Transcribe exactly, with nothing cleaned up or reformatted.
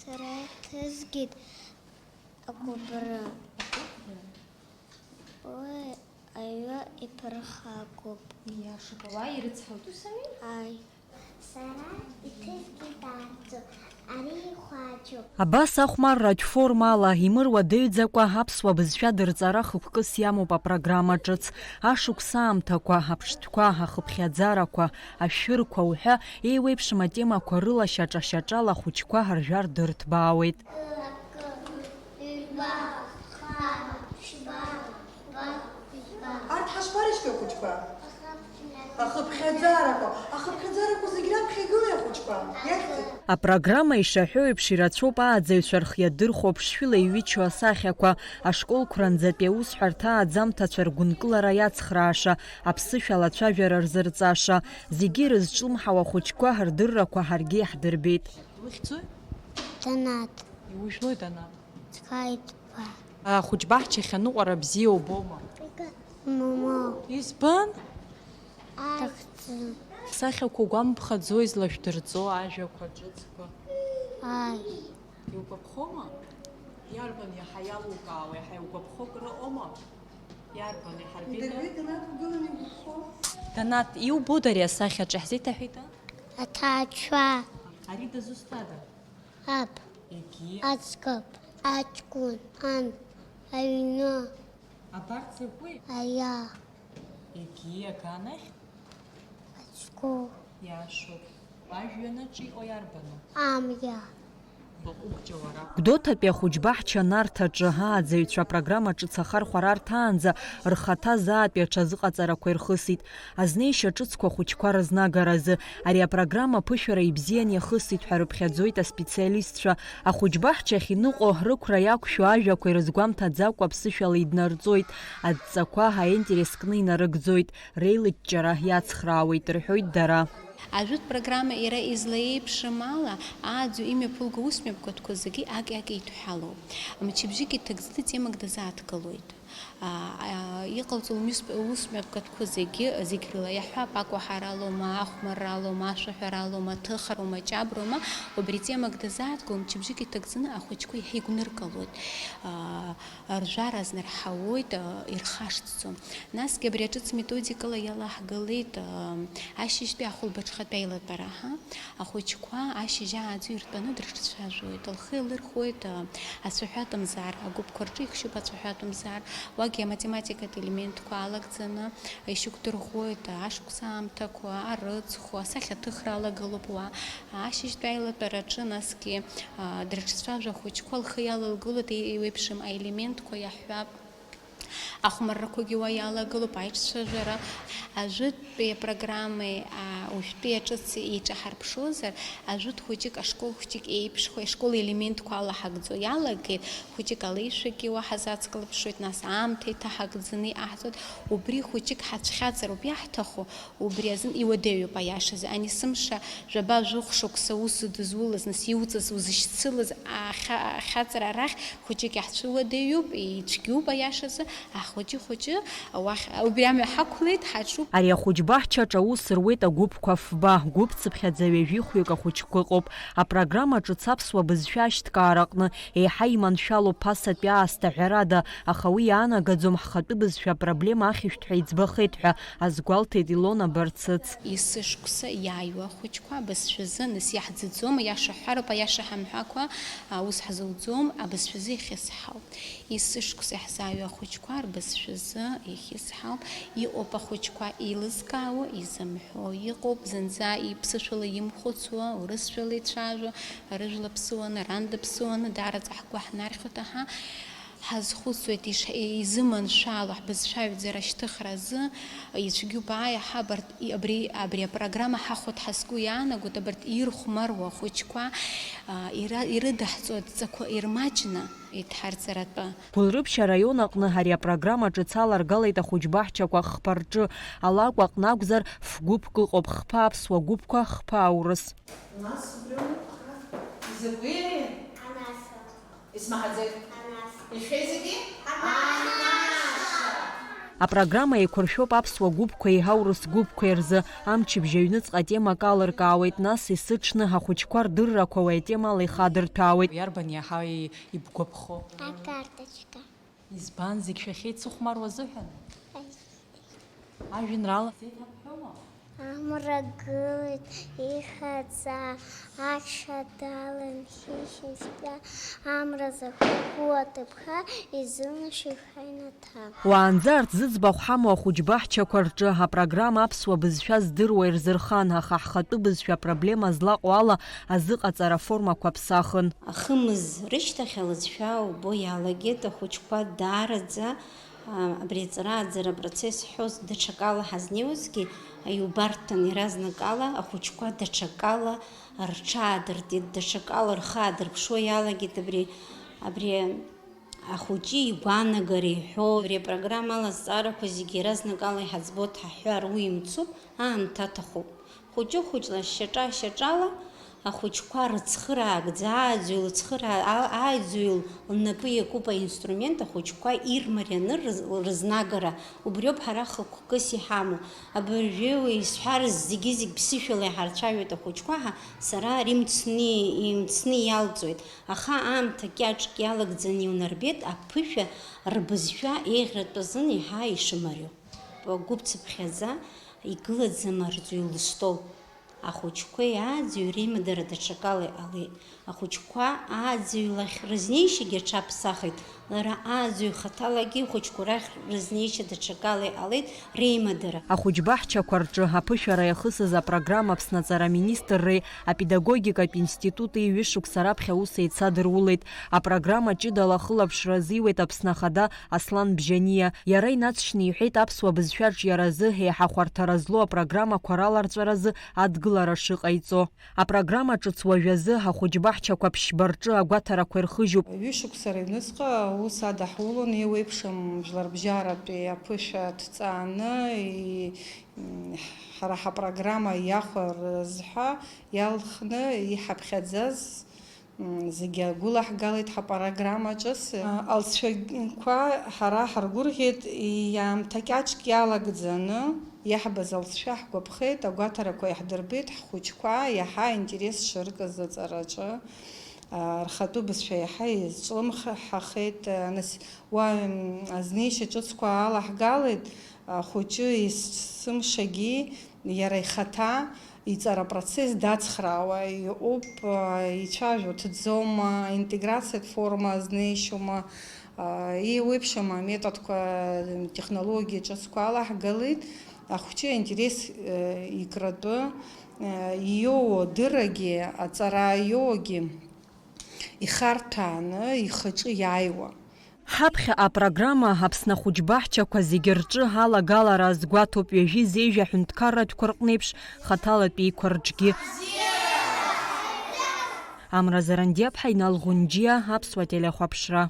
Сара иҭызгеит агәыбры. Уи аҩы иԥырхагоуп. Иашоуп, ауаа ирыцҳауеит, ус ами? Ааи. Сара иҭызгеит аҵәы, ари ихәаџьуп. Абас ахәмарратә формала, имыруадаҩӡакәа аԥсуа бызшәа дырҵара хықәкыс иамоуп апрограмма ҿыц. Ашықәс аамҭақәа, аԥштәқәа, ахыԥхьаӡарақәа, ашәырқәа уҳәа еиуеиԥшым атемақәа рыла шьаҿа-шьаҿала ахәыҷқәа ржәа рдырҭбаауеит. Арҭ ҳашԥарышьҭоу ахәыҷқәа? Ахыԥхьаӡарақәа, ахыԥхьаӡарақәа зегь раԥхьа игылеи ахәыҷқәа? Иахьӡи? Апрограмма ишаҳәо еиԥш ирацәоуп ааӡаҩцәа рхы иадырхәо ԥшшәыла иҩычоу асахьақәа, ашколқәранӡатәи аусҳәарҭа ааӡамҭацәа ргәынкылара иацхрааша, аԥсышәала ацәажәара рзырҵаша, зегьы ирызҿлымҳау ахәыҷқәа ҳрдыррақәа ҳаргьы иаҳдырбеит. Ухьӡуи? Данаҭ. Иужәлои, Данаҭ? Цқаитәба. Ахәыҷбаҳчахь аныҟәара бзиа убома? Момо. Избан? Аҭахӡам. Сахьақәа угәамԥхаӡои злашәдырҵо ажәақәа ҿыцқәа? Ааи. Иугәаԥхома? Иарбан иаҳа иалукаауа, иаҳа иугәаԥхо акы ыҟоума? Иарбан иҳарбеит? Данаҭ, иубода ари асахьаҿы иаҳзеиҭаҳәеит, а? Аҭаацәа. Ари дызусҭада? Аб. Егьи? Аӡӷаб. Аҷкәын. Ан. Аҩны. Абарҭ закәи? Аиа. Егьи, аганахь? Ацгәы. Иашоуп. Ажәҩанаҿ иҟоу иарбану? Амҩа. Баҟәык џьауара. Гәдоуҭатәи ахәыҷбаҳча Нарҭаҿы ааӡаҩцәа апрограмма ҿыц ахархәара арҭаанӡа рхаҭа заатәи аҽазыҟаҵарақәа ирхысит. Азнеишьа ҿыцқәа ахәыҷқәа рызнагаразы, ари апрограмма ԥышәара ибзиан иахысит ҳәа рыԥхьаӡоит аспециалистцәа. Ахәыҷбаҳчахь иныҟәо, рықәра иақәшәо ажәақәа ирызгәамҭаӡакәа аԥсышәала иднарҵоит, адҵақәа аинтерес кны инарыгӡоит, реилыҷҷара иацхраауеит, рҳәоит дара. Ажәытә программа иара излаиеиԥшым ала, ааӡаҩ имҩаԥылго усмҩаԥгатәқәа зегьы аки-аки еидҳәалоуп. Мчыбжьык иҭагӡаны темак дазааҭгылоит. Аа, аа, иҟалҵо лмҩыс-, лусмҩаԥгатәқәа зегьы, зегь рыла иаҳҳәап, акәаҳаралоума, ахәмарралоума, ашәаҳәаралоума, аҭыхароума, аҷаброума, убри темак дазааҭгыло, мчыбжьык иҭагӡаны ахәыҷқәа иаҳа игәныркылоит. Аа, ржәара азнарҳауоит, аа, ирхашҭӡом. Насгьы абри аҿыц методикала иалаҳгылеит, аа, ашьыжьтәи ахәылбыҽхатәи аилатәара, ҳа? Ахәыҷқәа ашьыжь ааӡаҩ иртәаны дрыҿцәажәоит, лхы еилырхуеит, а, ацәаҳәатәымзар, агәыԥқәа рҿы ихшьуп ацәаҳәатәымзар, уагьы аматематикатә елементқәа алагӡаны ишьақәдырӷәӷәоит, ашықәс аамҭақәа, арыцхә, асахьаҭыхра алагылоуп уа. Ашьыжьтәи аилатәараҿы насгьы, а, дрыҿцәажәо ахәыҷқәа лхы иалалгылоит, еиуеиԥшым аелементқәа иаҳҳәап. Ахәмаррақәагьы уа иалагылоуп, аиҿцәажәара. Ажәытәтәи апрограммеи, а, уажәтәи аҿыци еиҿаҳарԥшозар, ажәытә хәыҷык ашкол хәҷык еиԥшхо, ашкол елементқәа алаҳагӡо иалагеит, хәыҷык алеишәагьы уа ҳазацклаԥшуеит, нас аамҭа иҭаҳагӡаны иҟаҳҵоит, убри хәыҷык ҳацәхьаҵроуп иаҳҭаху, убри азын иуадаҩуп аиашазы. Ани сымша жәаба-жәохә шықәса ус дызулаз, нас иуҵаз, узышьцылаз ахьа-, ахьаҵра арахь хәыҷык иаҳцәыуадаҩуп, ицәгьоуп аиашазы, ахәыҷы-хәыҷы уахь, убри амҩа ҳақәлеит, ҳаҿуп. Ари ахәыҷбаҳчаҿ аус руеит агәыԥқәа фба, гәыԥцыԥхьаӡа ҩажәихәҩык ахәыҷқәа ыҟоуп. Апрограмма ҿыц аԥсуа бызшәа ашьҭкаара аҟны еиҳа иманшәалоуп ԥасатәи аасҭа, ҳәарада, аха уи иаанагаӡом ҳхатәы бызшәа апроблема ахьышәҭҳәа иӡбахеит ҳәа, азгәалҭеит Илона Барцыц. Есышықәса иааиуа ахәыҷқәа абызшәазы, нас, иаҳӡаӡом, аиаша ҳҳәароуп, аиаша ҳамҳәакәа, аус ҳзауӡом, абызшәазы иахьысҳау. Есышықәса иаҳзааиуа ахәыҷқәа рбызшәазы иахьысҳау, иҟоуп ахәыҷқәа еилызкаауа, изымҳәо, иҟоуп зынӡа иԥсышәала имхәыцуа, урысшәала ицәажәо, рыжәла ԥсуаны, ран дыԥсуаны, даараӡа ҳгәы ҳнархьуеит, аҳа. Ҳазхәыцуеит иш-, изыманшәало ҳбызшәа аҩӡара ашьҭыхра азы, ицәгьоуп, ааи, аҳа, абарҭ, и-, абри, абри апрограмма ҳахәоит ҳәа сгәы иаанагоит, абарҭ ирхәмаруа ахәыҷқәа, а, ира-, ирыдаҳҵо адҵақәа ирмаҷны идҳарҵаратәы. Гәылрыԥшь араион аҟны ари апрограмма ҿыц аларгалеит ахәыҷбаҳчақәа хԥа рҿы, алакә аҟны акәзар, фгәыԥк ыҟоуп, хԥа аԥсуа гәыԥқәа, хԥа аурыс. Нас убри аҟны изакәи? Анаса. Исмаҳаӡеит. Анаса. Ихьеи зегьы? Анаса. Апрограмма еиқәыршәоуп аԥсуа гәыԥқәеи аурыс гәыԥқәеи рзы. Амчыбжь аҩныҵҟа темак алыркаауеит, нас есыҽны ахәыҷқәа рдыррақәа уи атемала ихадырҭәаауеит. Иарбан иаҳа ибгәаԥхо? Акарточка. Избан, зегь шәахьеицыхәмаруа азыҳәан? Ажәеинраала зеиҭабҳәома? Амра гылеит ихаҵа, ача далан хьышьыжьтәа, амра закәу аҭыԥҳа изылшеит ҳаинаҭ. Уаанӡа арҭ зыӡбахә ҳамоу ахәыҷбаҳчақәа рҿы апрограмма аԥсуа бызшәа здыруа ирзырхан, аха ҳхатәы бызшәа апроблема злаҟоу ала азыҟаҵара аформақәа ԥсахын. Ахымыз рышьҭахь алыҵшәа убо иалагеит, ахәыҷқәа даараӡа, а, абри аҵара-ааӡара апроцесс ҳҳәоз даҽакала ҳазнеиуазгьы, иубарҭан иаразнакала ахәыҷқәа даҽакала рҽаадыртит, даҽакала рхы аадырԥшуа иалагеит абри, абри Ахәыҷы игәаанагара иҳәо, ари апрограмма алазҵаарақәа зегьы иаразнакала иҳаӡбоит ҳәа ҳҳәар уи мцуп, аамҭа аҭахуп. Хәыҷы-хәыҷла, шьаҿа-шьаҿала ахәыҷқәа рыцхыраагӡа, ааӡаҩ лыцхыраа-, а-, ааӡаҩ лнапы иакуп аинструмент ахәыҷқәа ирмарианы рыз-, рызнагара, убриоуп ҳара хықәкыс иҳамоу. Абыржәы уи исҳәарыз зегьы-зегь ԥсышәала иҳарцәажәоит ахәыҷқәа ҳәа сара ари мцны, имцны иалҵуеит. Аха аамҭа кьаҿк иалагӡаны иунарбеит аԥышәа рбызшәа еиӷьратәы азын еиҳа ишымариоу. Гәыԥ цыԥхьаӡа игылаӡам арҵаҩы лыстол. Ахәыҷқәеи ааӡаҩи реимадара даҽакала иҟалеит. Ахәыҷқәа ааӡаҩ лахь рызнеишьагьы аҽаԥсахит. Лара ааӡаҩ хаҭалагьы ихәыҷқәа рахь рызнеишьа даҽакала иҟалеит реимадара. Ахәыҷбаҳчақәа рҿы аԥышәара иахысыз апрограмма Аԥсны аҵара министрреи апедагогикатә институти ҩышықәса раԥхьа аус еицадырулеит. Апрограмма ҷыдала ахылаԥшра азиуеит Аԥсны Ахада Аслан Бжьаниа. Иара инаҵшьны иҳәеит аԥсуа бызшәа арҿиаразы еиҳа хәарҭара злоу апрограммақәа раларҵәаразы адгылара шыҟаиҵо. Апрограмма ҿыц уажәазы ахәыҷбаҳчақәа ԥшьба рҿы агәаҭарақәа ирхыжьуп. Ҩышықәса рыҩныҵҟа аус адаҳулон, еиуеиԥшым жәларбжьаратәи аԥышәа ҭҵааны, и-, м, ҳара ҳапрограмма иахәарыз ҳәа иалхны иҳаԥхьаӡаз, м, зегьы агәылаҳгалеит ҳапрограмма ҿыц. Алҵшәақәа ҳара ҳаргәырӷьеит, иаамҭа кьаҿк иалагӡаны иаҳбаз алҵшәа ҳгәаԥхеит, агәаҭарақәа иаҳдырбеит, ҳхәыҷқәа иаҳа аинтерес шыркыз аҵараҿы, а, рхатәы бызшәа иаҳа изҿлымҳахеит, а, нас, уа, м, азнеишьа ҿыцқәа алаҳгалеит, ахәыҷы есымшагьы иара ихаҭа иҵара апроцесс дацхраауа иҟоуп, а, ицәажәо ҭӡома, интеграциатә форма азнеишьома, а, еиуеиԥшым аметодқәа, технологиа ҿыцқәа алаҳгалеит, ахәҷы аинтерес, э, икратәы, э, иоуа дыррагьы, аҵара иоуагьы ихарҭәааны ихаҿы иааиуа. Ҳаԥхьа апрограмма Аԥсны ахәыҷбаҳчақәа зегьы рҿы алагалара азгәаҭоуп, ҩажәи зеижә аҳәынҭқарратәқәа рҟнеиԥш хаҭалатәи еиқәа рҿгьы. Амра Зарандиаԥҳа, Инал Ӷәынџьиа, Аԥсуа телехәаԥшра.